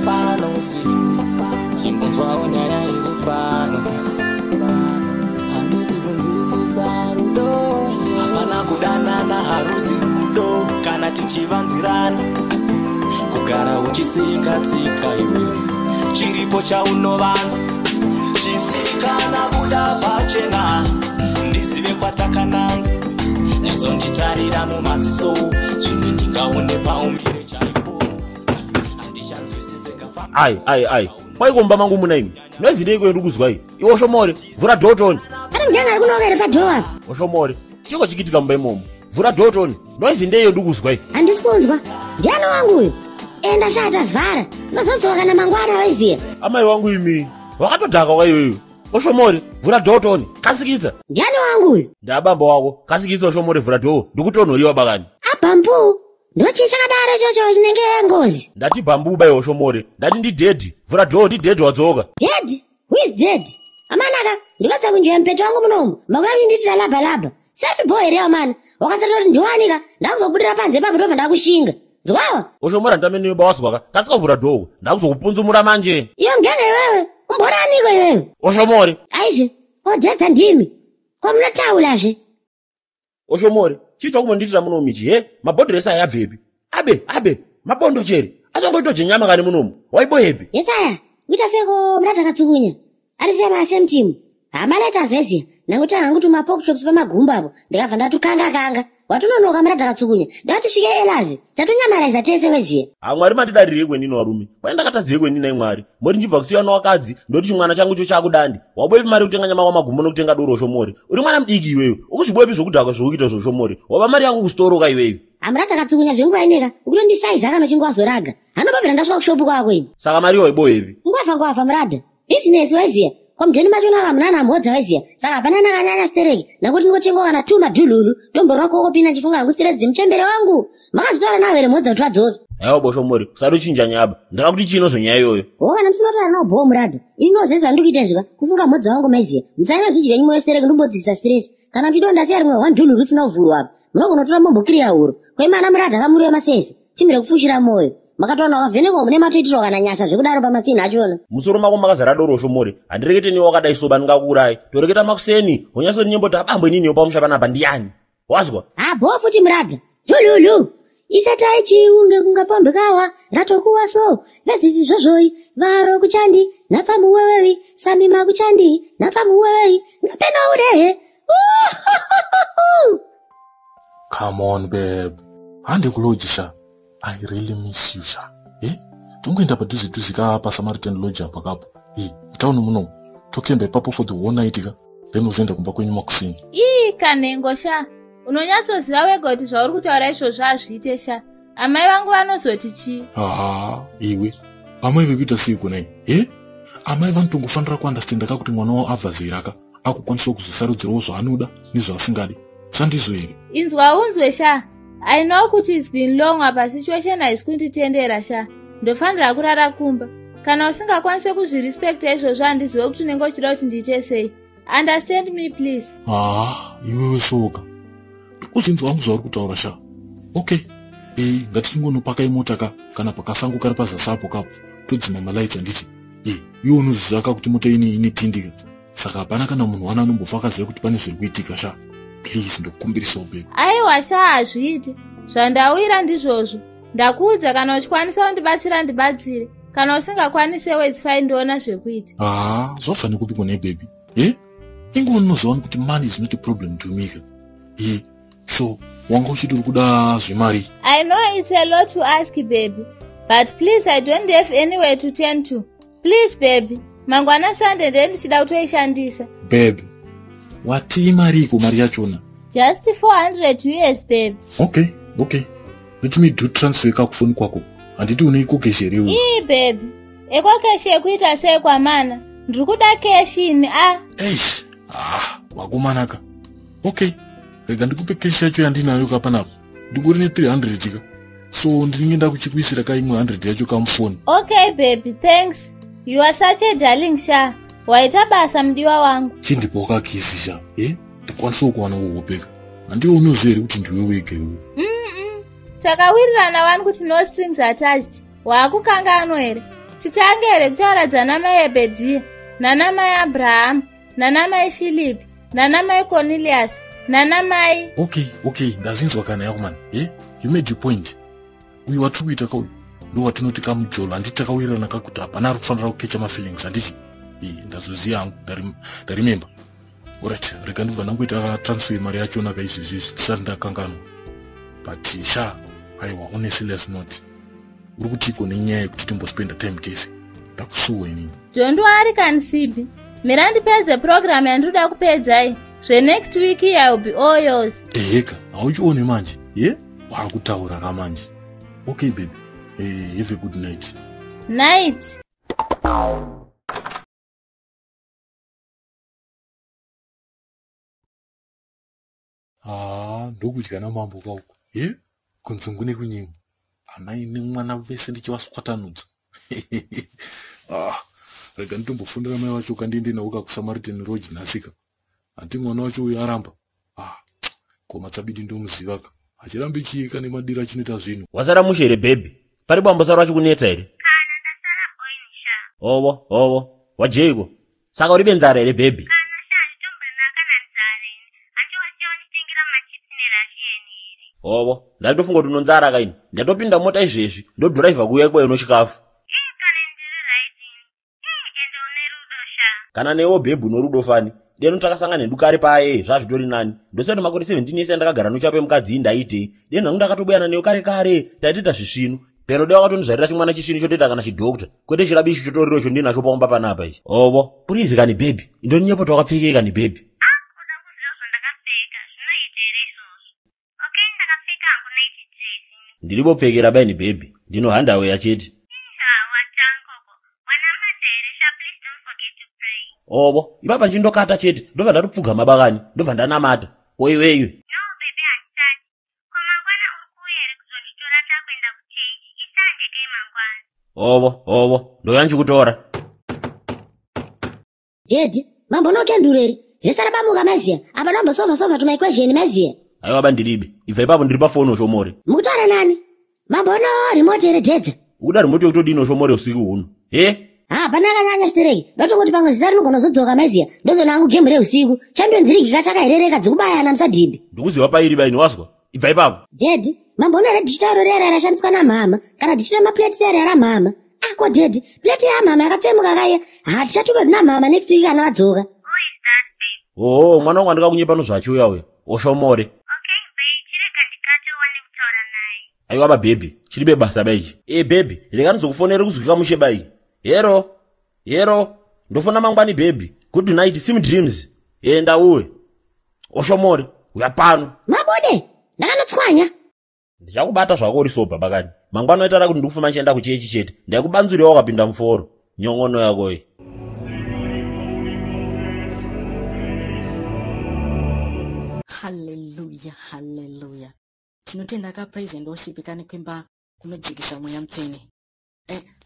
Pano usiku, chimbonzwawo nyaya iri pano. Handisi kunzwisisa rudo. Hapana kudanana, harusi rudo kana tichivanzirana. Kugara uchitsika tsika iwe, chiripo chaunovanza. Chisikana, buda pachena ndizive kwatakananga. Nyazonditarira mumaziso, zvimwe ndingaone paumire chaipo. Handichanzwisise. Ai ai ai, kwaikomba mangu muna imi, nozideiko yendi kuzwa iyi? Iwe Shomore, vhura door toni. Pane muganga ari kunoka here padoor apa? Oshomore, chiko chikitika mumba imomo? Vhura door toni, noise ndeiyo ndi kuzwa iyi? Handisi kunzwa. Ndiani wangu uyu? Enda chata, vhara, unozodzoka kana mangwana, waiziya. Amai wangu imi, wakatodhaka kwaiyoyo. Oshomore, vhura door toni, kasikidza. Ndiani wangu uyu? Ndabamba wako, kasikidza. Oshomore, vhura door, ndikutonhoriwa bakani. Abhambu, ndochii chakadaro ichocho chinenge ngozi? Ndati bhambu bai, Oshomore, ndati ndidaddy. Vhura door, ndidaddy wadzoka. Daddy? Who is daddy? Amanaka, ndikadza kunjeya mupeto wangu munomu, makuya nditira labha labha safi bho here? Amana, wakasatoti ndiwanika, ndakuzobudira panze papo, ndobva ndakushinga nzwawa. Oshomore, handameniyo bawazwaka, kasika vhura door, ndakuzokupunzumura manje. Iyo muganga iwewe, umboraniko iwewe? Oshomore. Aizve, odhedza ndimi kwamunotaurazve. Oshomore, chii chakumbondiitira munomu ichi he? Mabhodhoresi aya abvepi? Abe abe mabondo chere asongoito jenyama kani munomu, waiboyepi? Yesaya, kuita seko murata katsukunya ari semasemtimu hamalaita zveziya nanguti hangu tumapork chops pamagumba apo, ndikabva ndatukanga kanga. Watononoka murata katsukunya, ndatisvike elazi tatonyamaraiza tese, weziya. Hamwari, mandidarirei kwenini varume? Kwai ndakatadzei kwenini nai Mwari? Mori ndibva kusiya nawakadzi, ndoti chimwana changu cho chakudandi. Waboyepi mari yekutenga nyama kwamagumbo nokutenga doro? Shomore, uri mwana mudiki iweyo, ukuzviboyepi zvokudhakwa zvokuita zvoshomore? Waba mari yangu kusitoroka iweyo. Hamurata katsukunya, zvenguva ineka ukutondisaiza kana uchinge wazoraga, hanobabvira ndasvika kushopu kwako ini. Saka mari waiboyepi? Ngwavha ngwavha murada, bhizinesi weziya. Kwamudheni machona kamuna namhodza, weziya, saka hapana nakanyanya stereki nakuti ndingotengwa kana tu madhululu dombo rwako kopina chifunga hangu stress dzimuchembere wangu. Makazotaura nawo here mhodza kuti vadzoke? Aiwa boshomori, usatochinja nyaba, ndakakuti chino zvenyaya iyoyo. Wo, kana musina kutaura nawo bhoo murada, ini noziva zvandiri kuita zvika kufunga mhodza wangu maiziya. Musanyanya zvidya nyimo stereki, ndimbodzikisa stress. Kana muchidiwa, ndasiya rimwe one dhululu risina kuvhurwa apa, munogona kutora mombokiriya huro kwaimana murada kamuriwe masese timire kufushira mwoyo. Makatowana wakavhenekwa mune matoitirwa kana nyasha zvekudaro pamasini achona. Musoro mako makazara doro, Shomori, handirekete niwe wakadai soba, ndingakuurai. Toreketa makuseni, wonyatsoti nyemboti abambo ininiwo pamusha panapa ndiyani, wazwa? Habho futi murada dhululu isatai chiunge kungapombekawa ratokuwa so vezisi zvozvoi varo kuchandi nafamuwewewi samima kuchandi nafamuwewewi ngapenourehe. Come on babe, hande kulodge sha. I really miss you sha. Tongoenda padhuze dhuze ka paSamaritan Lodge apa kapo, mutauni munomu, tokemba ipapo for the whole night ka, then uzoenda kumba kwenyu makuseni. Ii, kanhengo sha, unonyatsoziva wega kuti zvauri kutaura izvozvo hazviite sha. Amai vangu vanozoti chii? Aha, iwe, amai vekuita sei kunai? Amai vanotongofanira kuunderstanda ka kuti mwana wavo abva zera ka, akukwanisawo kuzosarudzirawo zvaanoda nezvaasingadi, sandizvo here? Inzwa unzwe sha, I know kuti it's been long apa, situation haisi kunditendera sha, ndofanira kurara kumba. Kana usingakwanise kuzvirespekta izvozvo, handizive kuti unenge uchida kuti ndiite sei. Understand me, please. Haa, iwewe soka, ndikuzinzwa hangu zvauri kutaura sha. Okay, ei, ngatichingonopaka imota ka kana pakasango kari pazasi apo kapo, todzima malights, handiti? Iwe unoziva ka kuti mota ini ine tint ka, saka hapana kana munhu wana anombofa akaziva kuti pane zviri kuitika sha. Please, ndokukumbirisawo babe. Aiwa sha, hazviiti. Zvandawira ndizvozvo, ndakuudza. Kana uchikwanisa kundibatsira, ndibatsire. Kana usingakwanise, it's fine, ndoona zvekuita. Haa, zvabva nekupi kune baby? Inge unoziva kuti money is not a problem to me ka. So wanga uchiti uri kuda zvemari? I know it's a lot to ask, baby, but please, I don't have anywhere to turn to. Please baby, mangwana Sunday ndee ndichida kutoishandisa. Babe, watii mariko mari yachona? Just 400 US, baby. Okay, let me do transfer kakufoni kwako, handiti une EcoCash here iwe? Ii baby, EcoCash yekuita sei kwamana? Ndiri kuda cash ini a. Eish, ah, wakomanaka. Okay, rega ndikupe cash yacho yandinayo kapanapa, ndingori ne300 ka, so ndinenge ndakuchikuisira kaimwe 100 yacho kamufoni. Okay baby, thanks, you are such a darling sha. Waita basa, mudiwa wangu. Chindipawo kakiss sha, ndikwanisawo kuwana kuhopeka. Handiwe unoziva here kuti ndiwe wega iwe? Takawirirana wani kuti no strings attached. Waakukanganwa here? Titange here kutaura dzanamai Ebhedhiya, nanamai Abrahamu, nanamai Filipi, nanamai Cornelius, nanamai. Okay, okay, ndazvinzwa kana yako mani. You made your point. Uyu watiri kuita kauyu ndo watinoti kamujolo, handiti takawirirana kakuti hapana ari kufanira kukecha mafeelings, handiti? Ndazoziva hangu, ndarimemba. Alright, rega ndibva ndangoita transfer mari yachona kaizvezvizvi ndisati ndakanganwa. But sha, aiwa, on a serious note, uri kutiko nenyaya yekuti timbospenda time tese? Ndakusuwa inini. Don't worry kanisibi, mira ndipedze purogiramu yandinoda kupedzai. Zvenext week I will be all yours. Eheka, hauchione manje ye waakutaura ka manje. Okay baby, have a good night. Night. Haa, ndokudya namambo kauko ye kunzungu nekunyimo, amai nemwana vese ndichivaswatanudza. Ah, rega nditombofundira mai vacho kandiende navo kakuSamaritan Lodge nhasika. Hanti mwana wacho uyu aramba. Ah, komatsabidi ndomuzivaka, achirambi chiika nemadiro achinoita zvinhu. Wasara mushe here bhebhi? Pari bambosara vachikunetsa here? Kana ndasara boini sha. Owo owo, wajeiko? Saka uri benzara here bhebhi? Kana sha, handitomborina kana nzara ini. Hanti wasiya wanditengera machips nerashiyeni here? Owo, ndatofunga kuti unonzara kaini. Ndatopinda mota izvezvi, ndodhiraivha kuuya ikweyo nochikafu. Ii kana ndiri right ini. Ii ende une rudo sha. Kana newo bhebhi unorudo fani. Deno takasangana nedu kare paye, zvazvitori nani. Ndosati makore 17 ese andakagara nochape mukadzi iyi ndaitei. Deno hangu ndakatobuyana newe kare kare, taitoita zvisvinu. Peno dai wakatondizvarira chimwana chisvinu chotoita kana chidhokta, kwete chirabishi chotoriro chondinacho paumba panapa ichi. Owo, purizi kani bhebhi, indonyepo twakapfekei kani bhebhi? Ah, kuda kuziva zvandakapfeka zvinoita here izvozvo? Okay, ndakapfeka hangu night dress ini. Ndiribopfekera baini bhebhi, ndino handaweya chete. Iha, watankoko wanamata here sha? Please don't forget to pray. Owo, ipapa nchindokata chete, ndobva ndatopfugama bakani, ndobva ndanamata. Koiwewe? No baby, handisati. Ko mangwana uri kuuya here kuzonditora takuenda kuchechi? Isande kei mangwana. Owo owo, ndoya nchikutora. Dedi, mambonoke here? Zesa rabamuka maziya. Apa ndambosova sova tumaequation maziya. Aiwa bandiribe, ibva ipapo, ndiri pafoni oshomore. Mukutaura nani? Mambono remote here dhedza? Ukuda remote yekutodini oshomore usiku huno he? Ha, pana akanyanya stereki. Ndotongoti pamwe zisa rinogona kuzodzoka maziya. Ndozona hangu gemu reusiku. Champions League kachakaherereka dzikubayana musadhibhi. Ndikuziva pairi baini, wazwa? Ibva ipapo. Dedi, mamboona here dichitauro rera rashandiswa namhama? Kana dichita maplate rera ramhama? Ako dedi, plate yamhama yakatsemuka kaiya. Ha, tichatuka namhama next week kana vadzoka. Who is that babe? Oo, mwana wangu andikakunyepa nozvachiuya uya oshomore. Okay babe, chirega ndikate uwane kutaura naye. Aiwa babhebhi, chiribe basa baichi. E bhebhi, rega ndizokufonera kuzwika mushe bai. Hero hero, ndofona mangwani bhebhi. Good night, sim dreams. Enda uwe oshomore, uya pano. Mabode, ndakanotswanya. Ndichakubata zvako uri sobha bakani. Mangwana waitara kuti ndikufuma ndichienda kuchechi chete, ndaikubanzuriwa wakapinda muforo nyongono yakoyi. Haleluya, haleluya! Tinotenda ka praise and worship kane kuimba kunojikisa mweya mutsvene.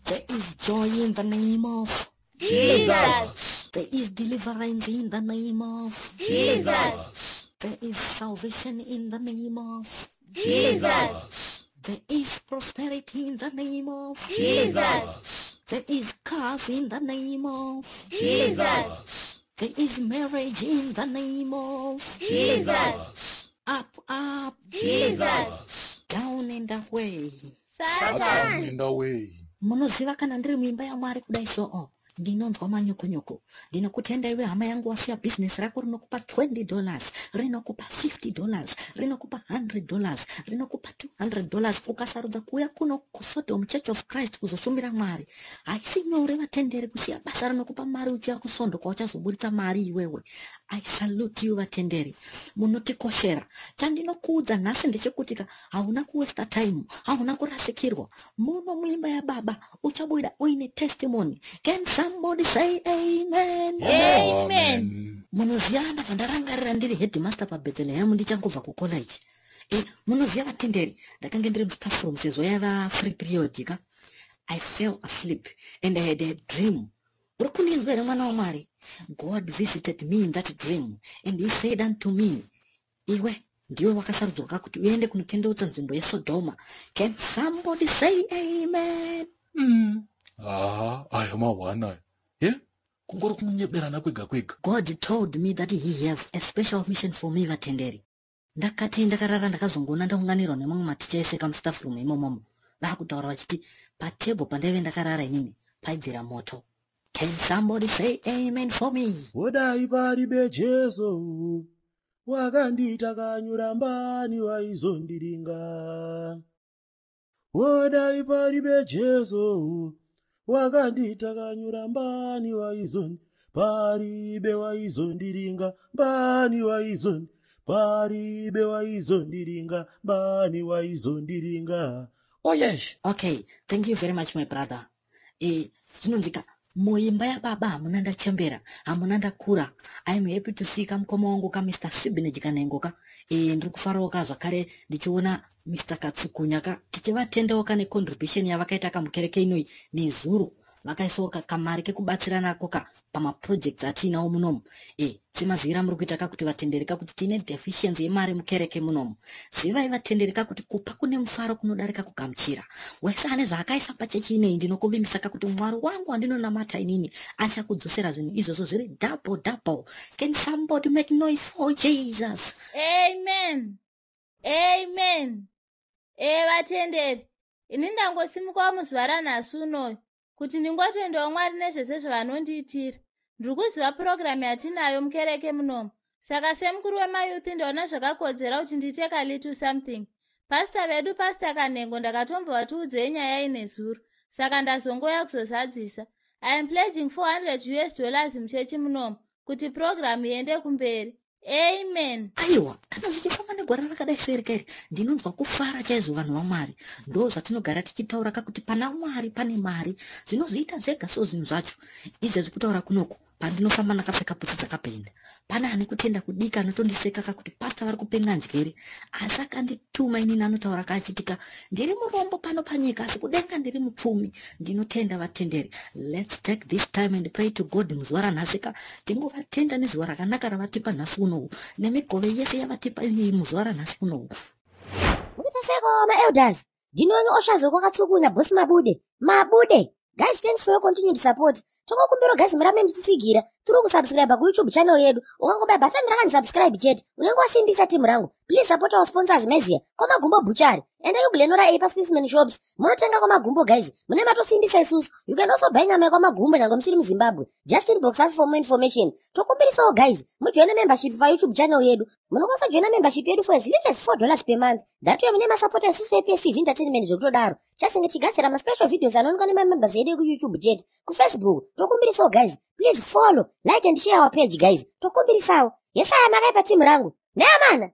There is joy in the name of Jesus. There is deliverance in the name of Jesus. There is salvation in the name of Jesus. There is prosperity in the name of Jesus. There is cars in the name of Jesus. There is marriage in the name of Jesus. Up, up, Jesus. Down and away. Satan. And away. Munoziva kana ndiri muimba yaMwari kudai soo, ndinonzwa manyukunyuku. Ndinokutenda iwe hama yangu wasiya bhizinesi rako rinokupa $20, rinokupa $50, rinokupa $100, rinokupa $200, ukasarudza kuuya kuno kuSodom Church of Christ kuzoshumira Mwari. Haisi nyore vatenderi kusiya basa rinokupa mari uchiuya kusondo kwauchazoburitsa mari iwewe. I salute you vatenderi, munotikoshera. Chandinokuudza nhasi ndechekuti ka hauna kuwasta time, hauna kurasikirwa. Muno muimba yababa uchabuda uine testimony. Can somebody say amen? Amen. Munoziva ndabva ndarangarira ndiri headmaster paBethlehem ndichangobva kucollege. Munoziva vatenderi, ndakange ndiri mustaff room sezvo yaiva free period ka. I fell asleep and I had a dream. Uri kundinzwa here mwana waMwari? God visited me in that dream and he said unto me, iwe ndiwe wakasarudzwa ka kuti uende kunotendeutsa nzvimbo yeSodhoma. Can somebody say amen? Haa, aya mahwana aya. Ye? Kungori kunyeberana kwega kwega. God told me that he have a special mission for me, vatenderi. Ndakati ndakarara ndakazongoona ndaunganirwa nemamwe maticha ese kamustaff room imomomo. Vakutaura vachiti patebho pandaive ndakarara inini paibvira moto. Can somebody say amen for me? Wodai pari bejesu wakandiita kanyurambani waizondiringa. Wodai pari bejesu wakandiita kanyurambani waizondi paribe waizondiringa mbani waizondi paribe waizondiringa mbani waizondiringa. Oh yes. Okay, thank you very much my brother. Zvinonzika muimba yababa hamuna ndachembera, hamuna ndakura. I am happy to see kamukoma wangu ka Mr. Sibinage Kanengo ka. Ndiri kufarawo ka zvakare ndichiona Mr. Katsukunya ka, tichivatendawo ka necontribution yavakaita kamukereke inoi nezuro. Vakaisawo kamari kekubatsira nako ka pamaprojects atiinawo munomu. Semaziviro amuri kuita ka kuti vatendereka kuti tine deficiency yemari mukereke munomu. Zivai vatendereka kuti kupa kune mufaro kunodarika kugamuchira. Wese ane zvaakaisa pachechi ineyi ndinokuvimbisa ka kuti Mwari wangu wandinonamata inini achakudzosera zvinhu izvozvo zviri double double. Can somebody make noise for Jesus? Amen. Amen. Vatenderi, ini ndangosimukawo muzuva ranhasi unoyu kuti ndingotendawo Mwari nezvese zvavanondiitira. Ndiri kuziva purogiramu yatinayo mukereke munomu, saka semukuru wemayouth ndaona zvakakodzera kuti ndiite kalittle something. Pastor vedu, Pastor Kanengo, ndakatombovatiudzei nyaya ine zuro, saka ndazongoya kuzozadzisa. I am pledging $400 muchechi munomu kuti purogiramu iende kumberi. Amen. Aiwa, kana zvichifamba negwara rakadai serika iri ndinonzwa kufara chaizvo. Vanhu vaMwari, ndo zvatinogara tichitaura kakuti pana Mwari pane mari, zvinozviita zvega. So zvinhu zvacho izvezvi kutaura kunoku, pandinofamba ndakapfeka putsu dzakapenda, pane ane kutenda kudika anotondiseka kakuti pastor vari kupenga njere. Asi akandituma inini anotaura kaachitika, ndiri murombo pano panyika, asi kudenga ndiri mupfumi. Ndinotenda vatenderi. Let's take this time and pray to God muzuva ranhasi ka, tingovatenda nezuva rakanaka ravatipa nhasi unowu, nemigove yese yavatipa iyi muzuva ranhasi unowu. Mukutaseko maelders, ndinoni oshazo kwakatsukunya boss Mabude. Mabude guys, thanks for your continued support. Tokokumbira guys murambe muchitsigira tiri kusubscribe kuYouTube channel yedu. Ukangobaya bhatani rakanzi subscribe chete, unenge wasimbisa timu rangu. Please support our sponsors, Mezia Kwamagumbo Butchery. Endai kuGlen Norah A paSpaceman Shops, munotenga Kwamagumbo. Guys, mune matosimbisa isusu. You can also buy nyama yeKwamagumbo nyange musiri muZimbabwe. Just inbox us for more information. Tokumbirisawo guys mujoine membership paYouTube channel yedu. Munokwanisa kujoina membership yedu for as little as $4 per month. That way mune masapota isusu ePSTV Entertainment zvekutodaro. Chasinge tichigadzira maspecial videos anoonekwa nemamembers edu ekuYouTube chete. KuFacebook tokumbirisawo guys, please follow, like and share our page. Guys, tokumbirisawo. Yesaya makaipa timu rangu neamana.